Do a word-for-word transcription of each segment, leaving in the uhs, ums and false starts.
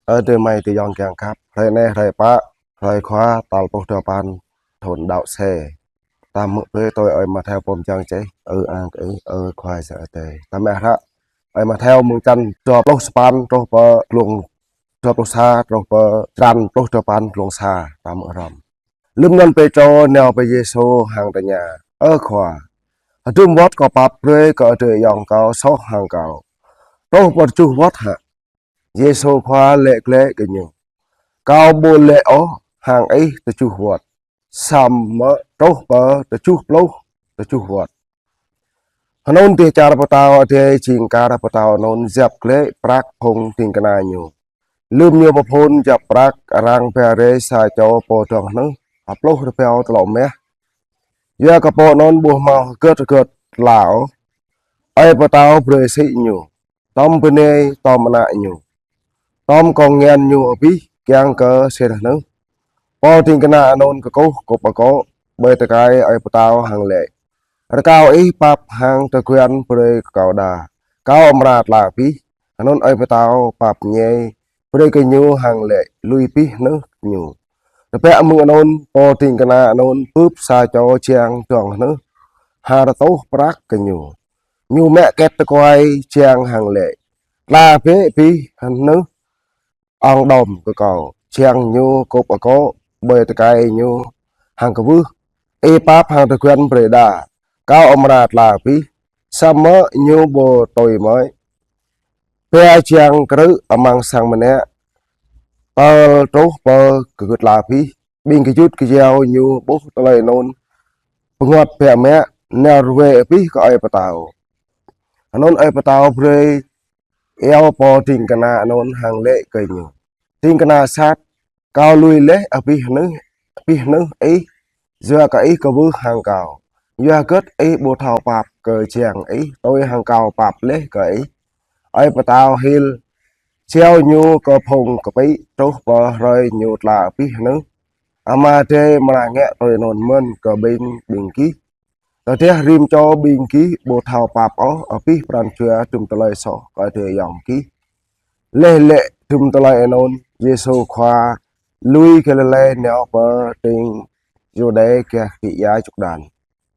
Ơ adơi amai adơi ayŏng kiăng khăp, hrơi anai hrơi pă, hrơi Khua tal pluh duapăn thun đăo sĕ. Ta hmư̆ brơi tui Ơi Mattheo pô mơyang čih. Ơ ang kơ Ih, Ơ Khua Yang Adai. Ta mă hră Ơi Mattheo mơ̆ng črăn dua pluh sapăn truh pơ glông dua pluh sa, truh pơ črăn pluh duapăn glông sa, ta hmư̆ hrŏm. Lơ̆m anŭn Pêtrô nao pơ Yêsu hăng tơña: Ơ Khua, hơdôm wơ̆t kâo pap brơi kơ adơi ayŏng kâo soh hăng kâo? Truh pơ tơjuh wơ̆t hă? Yêsu Khua laĭ glaĭ kơ ñu: Kâo ƀu laĭ ôh hăng ih tơjuh wơ̆t, samơ̆ truh pơ tơjuh pluh tơjuh wơ̆t. Anŭn dêh čar pơtao adai jing kar pơtao anŭn yap glaĭ prăk phung ding kơna ñu. Lơ̆m ñu pơphun yap prăk, arăng ba rai sa čô pô dŏng hơnưh hơpluh rơbâo tlŏ mah. Yua kơ pô anŭn ƀu hmâo hơget hơget tla ôh, ơi pơtao brơi sĭ ñu, tŏm bơnai, tŏm ană ñu, tŏm kông ngăn ñu abih kiăng kơ sĭr hơnưh. Pô ding kơna anŭn kơkuh kŭp akŏ ƀơi tơkai ơi pơtao hăng laĭ: Rơkâo ih pap hăng tơguan brơi kơ kâo đa, kâo amra tla abih. Anŭn ơi pơtao pap ñai brơi kơ ñu hăng laĭ: Lui abih hơnưh ñu. Tơbiă mơ̆ng anŭn, pô ding kơna anŭn bưp sa čô jang dŏng hơnưh ha rơtuh prăk kơ ñu. Ñu mă kĕt tơkuai jang hăng laĭ: Tla bĕ abih hơnưh ŏng đom kơ kâo. Jang ñu kŭp akŏ ƀơi tơkai ñu hăng kwưh: Ih pap hăng tơguan brơi đa, kâo amra tla abih. Samơ̆ ñu ƀu tui mơi, ba jang krư̆ amăng sang mơnă tơl truh pơ kơ tla abih. Ƀing gơyut gơyâo ñu ƀuh tơlơi anŭn, bơngơ̆t biă mă, nao ruai abih kơ ơi pơtao. Anŭn ơi pơtao brơi iâu pô ding kơna anŭn hăng laĭ kơ ñu: Ding kơna sat, kâo lui laih abih hơnưh, abih hơnưh ih, yua kơ ih kwưh hăng kâo. Yua hơget ih ƀu thâo pap kơ jang ih tui hăng kâo pap laih kơ ih? Ơi pơtao hil jao ñu kơ phung kơpĭ truh pơ hrơi ñu tla abih hơnưh. Ama adai amra ngă tui anŭn mơ̆n kơ ƀing, ƀing gih. Tơdah rĭm čô ƀing gih ƀu thâo pap ôh abih pran jua hơdôm tơlơi soh kơ adơi ayŏng gih, laih lĕ hơdôm tơlơi anŭn, Yêsu Khua lui Galilê nao pơ tring Yuđê gah kĭ ia Yôrdan.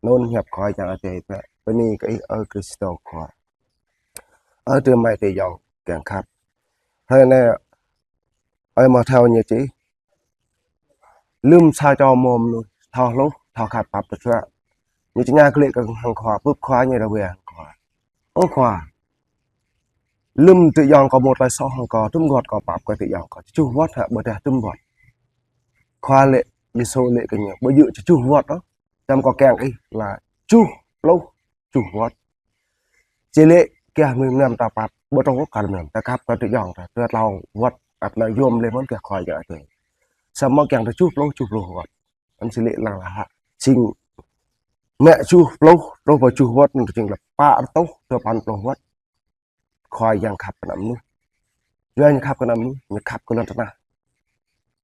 Anŭn hiăp Khua Yang Adai. Bơni kơ Ih, Ơ Krist Khua. Ơ adơi amai adơi ayŏng kiăng khăp, hrơi anai Ơi Mattheo ñu čih: Lơ̆m sa čô mơnuih thâo hluh, thâo khăp pap tơdruă, ñu tơña glaĭ kơ hăng Khua, bưp Khua, ñu rơwe hăng Khua: Ơ Khua, lơ̆m adơi ayŏng kâo hmâo tơlơi soh hăng kâo, hơdôm wơ̆t kâo pap kơ adơi ayŏng kâo? Tơjuh wơ̆t hă ƀôdah hơdôm wơ̆t? Khua laĭ, Yêsu laĭ kơ ñu: Ƀu djơ̆ tơjuh wơ̆t ôh, čăm kâo kiăng ih tla tơjuh pluh tơjuh wơ̆t. Či laĭ gah mơnam ta pap, ƀu truh kar mơnam, ta khăp kơ adơi ayŏng ta, dua tlâo wơ̆t, ăt nao yôm laih mơ̆n gah Khua Yang Adai. Samơ̆ kiăng tơjuh pluh tơjuh pluh wơ̆t. Anŭn či laĭ lăng lă hă? Jing mă tơjuh pluh truh pơ tơjuh wơ̆t, anŭn jing lĕ pă rơtuh duapăn pluh wơ̆t. Khua Yang khăp kơ ană mơnuih. Yua ñu khăp kơ ană mơnuih, ñu khăp kơ lŏn tơnah.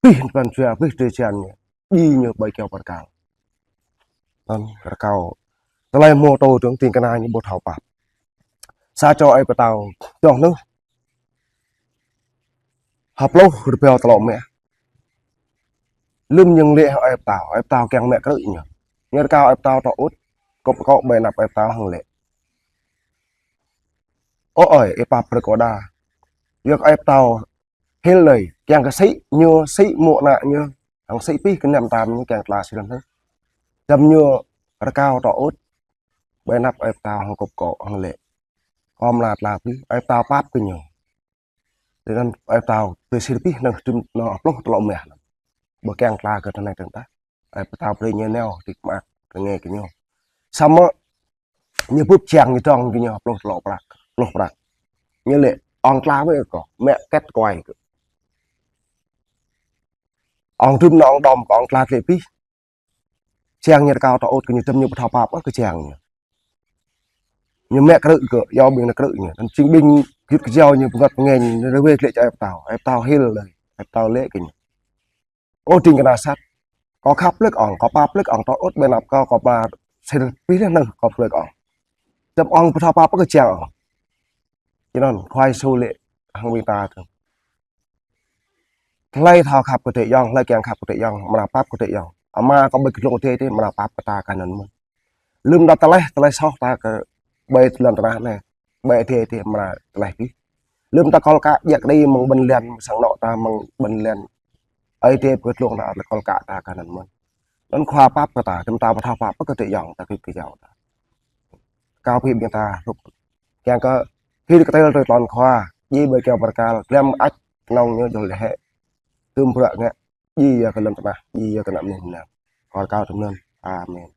Abih pran jua, abih drơi jăn ñu, djai ñu ƀơi kơyâo bơrơkal. Anŭn rơkâo tơlơi hmâo tơdruă, ding kơna ñu ƀu thâo pap. Sa čô ơi pơtao dŏng hơnưh hơpluh rơbâo tlŏ mah. Lơ̆m ñu laĭ hăng ơi pơtao, ơi pơtao kiăng mă krư̆ ñu. Ñu rơkâo ơi pơtao tŏ ŭt, kŭp akŏ ƀơi anăp ơi pơtao hăng laĭ: Ơ ơi, ih pap brơi kâo đa. Yua kơ ơi pơtao hil laih, kiăng kơ sĭ ñu, sĭ mơ̆ ană ñu, hăng sĭ abih kơnăm tam ñu kiăng tla sĭ lăm hơnưh. Čăm ñu rơkâo tŏ ŭt ƀơi anăp ơi pơtao hăng kŭp akŏ hăng laĭ: Kâo amra tla abih. Ơi pơtao pap kơ ñu. Tơdang ơi pơtao brơi sĭ abih hơnưh hơdôm anŏ pluh tlŏ mah. Ƀu kiăng tla kơ tơnai tơnah. Ơi pơtao brơi ñu nao, dik mă kơ nge kơ ñu. Samơ̆ ñu bưp jang ñu dŏng kơ ñu pluh tlŏ prăk, pluh prăk. Ñu laĭ: Ŏng tla bĕ kơ kâo, mă kĕt tơkuai kơ kâo. Ŏng hơdôm anŏ ŏng đom kơ kâo, ŏng tla glaĭ abih. Jang ñu rơkâo tŏ ŭt kơ ñu, čăm ñu ƀu thâo pap ôh kơ jang ñu. Ñu mă krư̆ kơ kâo, yua ƀing ană krư̆ ñu. Anŭn jing ƀing gơyut gơyâo ñu bơngơ̆t bơnge ñu, rơwe glaĭ kơ ơi pơtao. Ơi pơtao hil laih, ơi pơtao laĭ kơ ñu: Ơ ding kơna sat, kâo khăp lĕ kơ ŏng, kâo pap lĕ kơ ŏng, tŏ ŭt ƀơi anăp kâo, kâo amra sĭ abih hơnưh kâo brơi kơ ŏng. Čăm ŏng ƀu thâo pap ôh kơ jang ŏng. Či anŭn Khua Yêsu laĭ hăng ƀing ta tơ̆: Hlơi thâo khăp kơ adơi ayŏng, hlơi kiăng khăp kơ adơi ayŏng, amra pap kơ adơi ayŏng. Ama kâo ƀơi kơ glông adai adih amra pap kơ ta kơ anŭn mơ̆n. Lơ̆m ta tơleh, tơleh soh ta kơ ƀơi lŏn tơnah anai, ƀơi adai adih amra tơleh pih. Lơ̆m ta kol kă jak đi mơ̆ng ƀôn lan, sang anŏ ta mơ̆ng ƀôn lan, adai adih pơkơtlông ta kol kă ta kơ anŭn mơ̆n. Anŭn Khua pap kơ ta, tơm ta pơthâo pap kơ adơi ayŏng ta kơ kơyâo ta. Kâo pơhiăp ƀing ta hrup kiăng kơ hil kơtel tui tlôn Khua, djai ƀơi kơyâo bơrkal, glăm ăč kơnơ̆ng ñu jol lĕ hĕ. Tơm bruă ngă, djai yua kơ lŏn tơnah, djai yua kơ ană mơnuih mơnam. Kâo rơkâo tui anŭn. Amen.